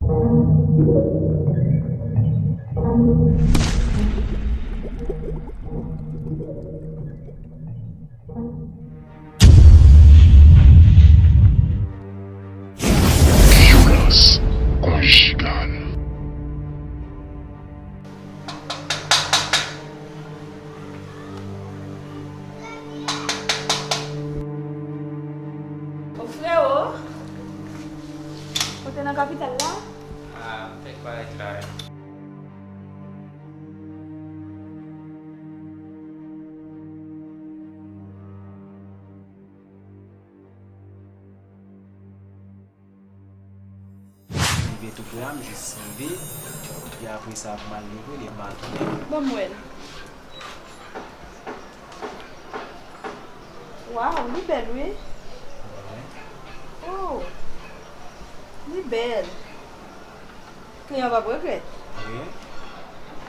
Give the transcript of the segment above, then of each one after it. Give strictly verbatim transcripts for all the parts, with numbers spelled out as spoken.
Vyolans konjigal. O frewo, ou te nan kapital la? Ah, m fèk parèt la wi. Rive tou pre a, m jis rive. Epi apre sa, m al leve, li maten. Ban m wè l. Waw, li bèl, wi. Wi. Oh, li bèl. Kliyan p ap regrèt. Wi.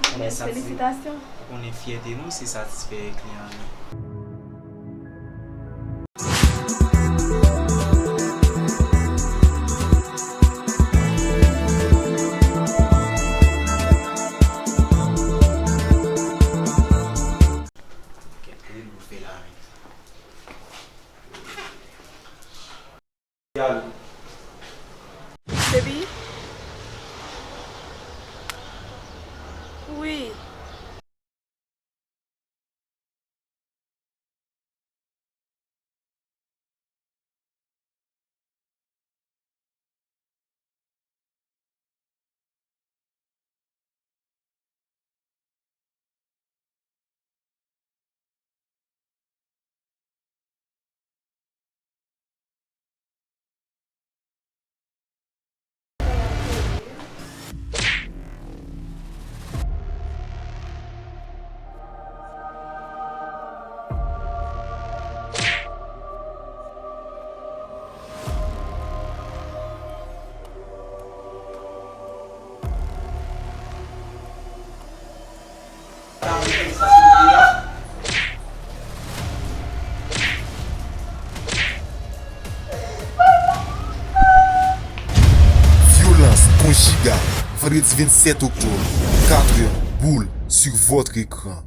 Li bèl, felisitasyon. Ou konnen fyète nou, se satisfè kliyan nou. Kèt, gade l boufe la, men. Baby? Wi. Vyolans konjigal, vandredi vennsèt oktòb, katrè, boule sur votre écran.